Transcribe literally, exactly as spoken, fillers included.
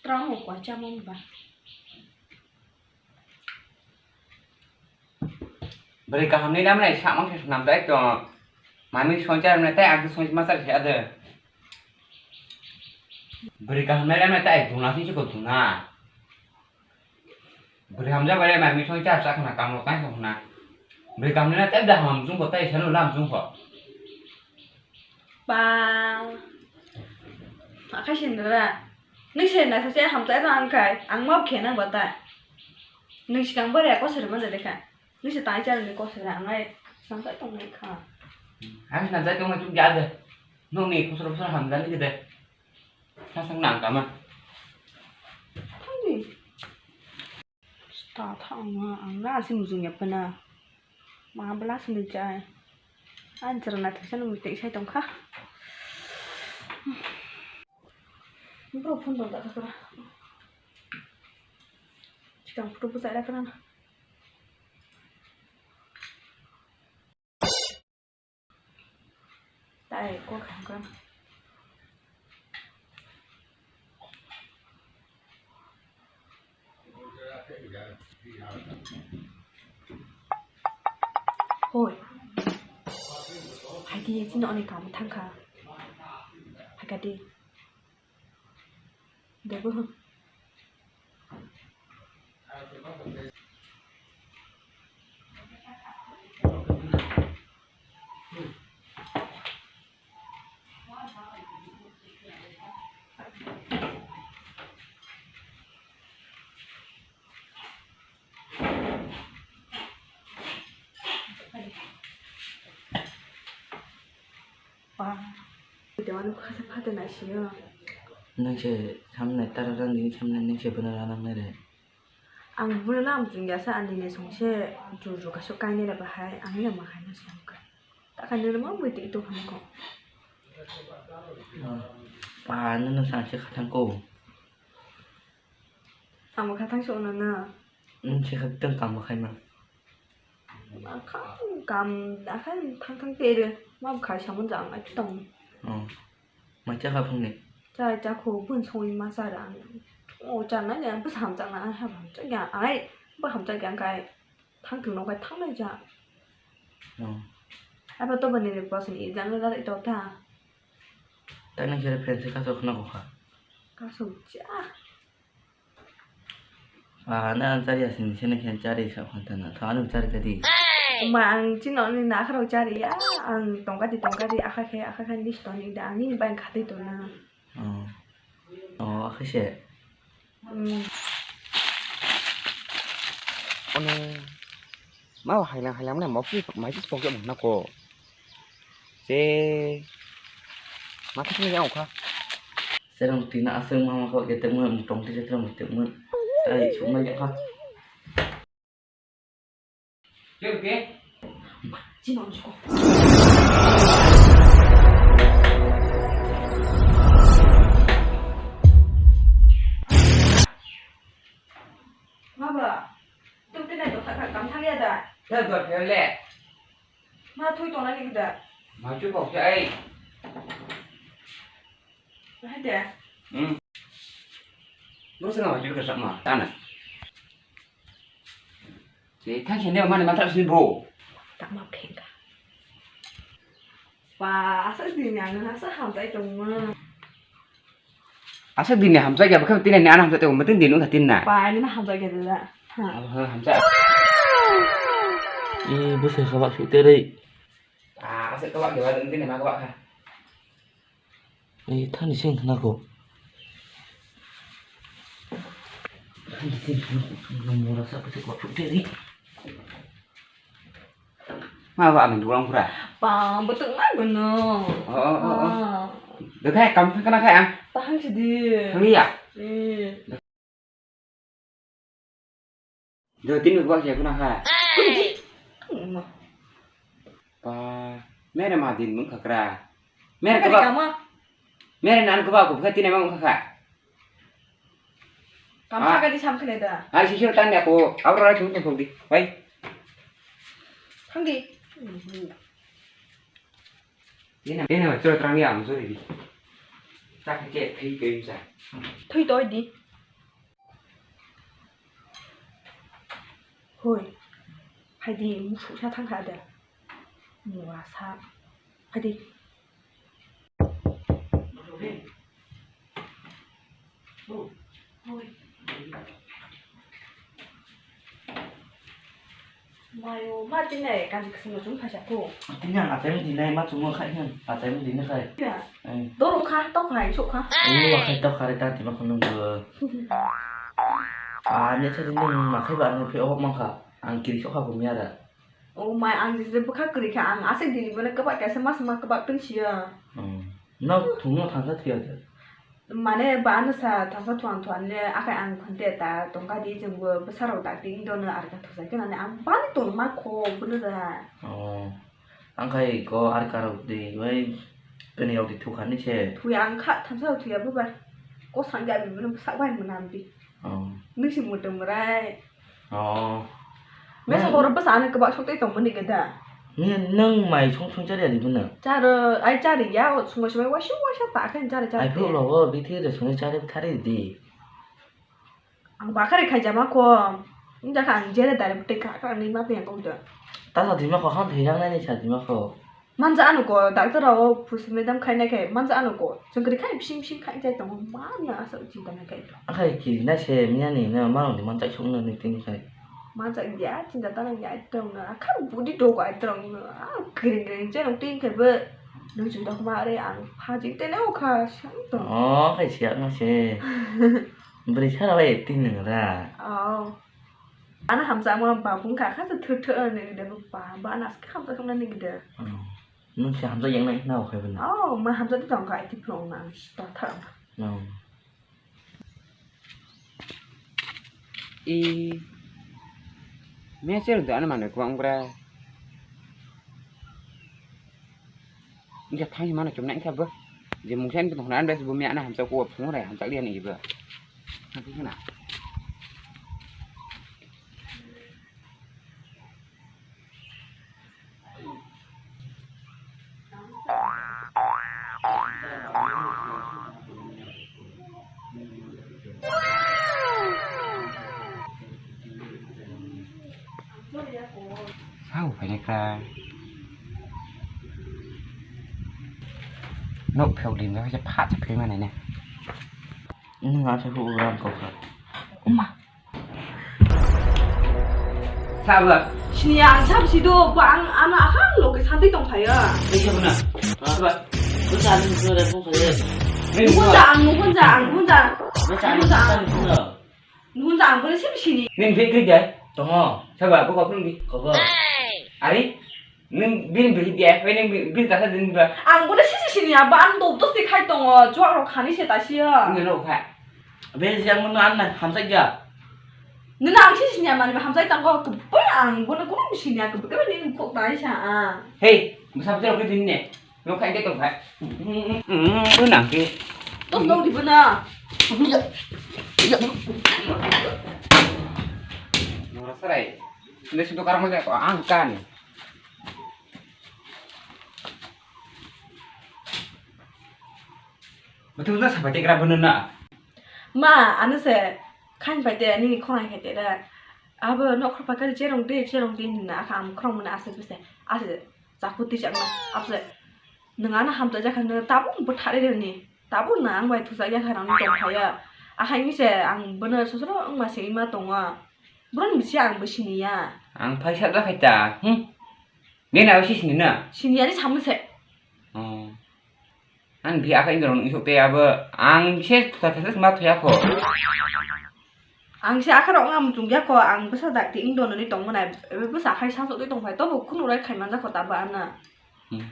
Rang ko kwa cha mon ba. Bwrwi kaham ni lamnai samang se swnam dai to. Mami sonchar mane tai ang sonch masar se ade. Bwrwi kaham ni lamnai tai duna sing se ko duna. Bwrwi hamjak bai mami song cha cha khna kam rok tai khna. Bwrwi kaham ni lamnai tai da ham jung ko tai sanu lam jung ko. Ba. Akai sindra. Nung se na sa se hamjak rang kai ang ma khe nang ba ta. Nung sikang bare ko sir man de kha. Nisi tai char ni kosera angai sampai tong nai kha. Ang sinam jai tong ma chuk ya de. Nong ni khosor khosor ham jani de. Sa sang nang kama. Thang di. Sta thang ma ang na si mujung ya pena. Ma bla sini chai. An chara na thasa nung te sai tong kha. Bro phone dong da kha. Chikang photo bwsai ra kha na. Tai ko kham kham. Hoi. Hai di, chini oni kam thang kha. Hai ka di. Debo. Ba, dewan khasa phate naisio. Nung se samnai tara rang dini samnai nung se bwna ranang nai re. Ang bwna lam jung ya sa ani ne song se jur jur kaso kainai re bahai ang ya ma hai na song ka. Ta kainai re ma bui te ito khamko. Ba nung nung sa se khatang ko. Ang bo kha thang se ono na. Nwng se kha tang kam bo khai ma. Akha kam, akha thang thang tere. Ma bo khai samon jang ai tong. Oh. Ma cha kha phung ni. Cha cha kho bun soi ma sa ra. O cha na ya, bus ham cha na, ha ham cha ya ai. Ba ham cha ya kai. Thang thung no kai thang nai cha. Oh. Ai ba to ba ni ni person i jang la to ta. Ta nang se friend se ka so khna ko kha. Ka so cha. Ah, na ang chari asing sini khen chari sa phantana. Tha anu chari kadi. Ma ang chino ni na kharo chari ya. Ang tongkadi tongkadi akha khe akha khe nis toni da ang ni bai khatwi tona. Oh. Oh, akha se. Hmm. Ono. Ma hailang hailang na mokti mai tis pokya mona ko. Se. Ma khe ya kha. Serang tina aswk mama kho ke tengma mutong tise tengma tengma. Tai sumai ya kha. Ke ke. Chino chiko. Baba, tum tina do kha kam thang ya da. Thang do thang le. Ma thui tona ni da. Ma chu kok ai. Hai de. Hmm. Bo sanga ma chu ka sama tana. Je thang khe ne mani mantra sin bo. Tak ma phenka. Ba, asa dini ang asa hamtai tongma. Asa dini hamjak ya bakha tini ni ana hamjak tongma tin dinu khatin na. Ba, ini na hamjak ya da. Ha. Abo hamjak. Eh, bo se khabak su terei. Ah, asa khabak ya ba tin ma khabak kha. Ai, thani seng khna ko. Thani seng khna ko, thani mora sa pese ko thuk de ri. Ma ba ang dulang pura. Pa, betul ngai beno. Oh, oh, oh, oh. Ah. Dekhai kam khna khai ang. Tahang sidi. Thang ya. Eh. Do tin ba ya kuna ha. Kundi. Pa, mere ma din mung khakra. Mere ka ba. Mere nan ka ba ko kha tin ma mung khakha. Kam kha di sam khne da. Ai si sir tan ya ko. Abra ra thung thung di. Bai. Thang di. Ini, ini mah, coba terang ya, ang sorry di. Tak ke, ke, ke, bisa. Thui toi di. Oi, phaidi, musu sa thang kha de. Mua sa. Phaidi. Mayo, ma tinai kanji kwswngno chwng phaisa kho. Tini ang achai mudinai ma chwngno khai hwn, achai mudinai khai. Ya. Ang. Doro kha, tok hai, sok kha. Ang ma khai tok khai ta tima khunung bo. Ah, ne chari nung ma khai ba nung phi obok mang kha. Ang kiri sok kha bo miya da. O mai, ang je bwkha kwrwi kha, ang aswk dini bono kwbak kaisa ma swma kwbak tong siya. Hmm. No thungno thangsa thuya de. Mane ba ano sa thangsa thuang thuang le akai ang khonte ta tongka di jengbo bwsarok dak di dono arka thusai khe nani ang bani tong ma kho bono da. Oh. Ang khai ko arka rok di bai kani rok di thukha ni se. Thuya ang kha thangsa thuya bwba. Ko sangya bi bono sak bai mwnam di. Oh. Nisi mutum rai. Oh. Mesa horo bwsa ano kwbak sok tei tongmani gada. Ni nwng mai song song chari ali bono. Charo, ai chari ya, o sungo sungo waisa waisa ta khe chari chari. Ai phuru rogo bithi de sungo chari thari di. Ang bakari khai jama ko. Inja kha ang jere dare bute ka ka ni ma pe ko da. Ta sa dima ko khan thai jang nai ni sa dima ko. Manja ano ko, doctor rao phusi madam khai nai khai, manja ano ko, chwng kwrwi khai, bising bising khai jai tongo, ma ni asa uchi da nai khai. Akhai ki na se miya ni na ma ni manja sung na ni tini khai. Manja ya, chinta ta ya tong na, akha budi do ko ai tong na, a kring kring je nong tin khai bo, nung chum dok ma re ang, pha jing te ne o kha, sang tong. Oh, khai siya na se. Beri sara bai tin nang ra. Oh. Ano hamjakma ba bung kha kha thwk thwk ni gede ba ba ano aske hamjak nani gede. Hmm. Nung se hamjak yang nai na okhai bana. Oh, ma hamjak di tong kha iti prong nang ta tha. No. I me cher do ano mane kwang bra. Inja thang mano chum nai kha bo. Je mungsa ni tong na anda bu me ana hamjak ko phung rai hamjak lian iba. Nanti kena. Sao phainai kha. Nok phiyok di, pha cha phai mani ne. Nwng a cha phuru ram kok kha. Oma. Sabo. Sini ang sab sido, ba ang ano akhang loge santai tong phaya. Ai sabo na. Sabo. Ko sa ni ko re ko kha. Nukun ja ang, nukun ja ang, nukun ja. Ko sa ni ko. Nukun ja ang, ko sini sini. Ning phik phik jai. Tongo. Sabo, ko kok nung di. Kok. Ari. Nung bini bihik de, bai nung bini kasa din ba. Ang bono sisi sini ya, ba ang dop dos de khai tongo, chuak rok khani se ta siya. Nung rok kha. Be siang nung an na hamsa ya. Nung ang sisi sini ya mani ba hamsa tang ko, kebai ang bono kuno sini ya, kebai kebai ni kok ta sa a. Hey, masa betul aku din ne. Nung khai de tong khai. Nung nang ke. Dos nung di bono. Ya. Nung rasa rai. Nung situ karang mo ko ang kan. Betul betul sampai tigra bener na. Ma, ano se khain pai te, nini khonai khai te da. Abo nok khor pakari cherong de, cherong de hinna akha am khorong mane ase bese. Ase chaku ti chakna. Abse nang ano hamta jakha no tabuk bo thare de ni. Tabuk na ang bai thusa yakha rang tong phaya. Akhai ni se ang bono sosoro ang ma se ima tonga. Bono bisi ang bo sini ya. Ang phaisa da khai ta. Hmm. Bini abo se sini na? Sini ani samung se. Oh. Ang bi aka ingrong isuk te abo ang se thusa thusa ma thuya kho. Ang se aka rok ang muchung ya kho, ang bwsa dak ti ingdo nani tong mwnai, bwsa khai sa sok tong phai, tobo khunu rai khai manja kho ta ba ana. Hmm.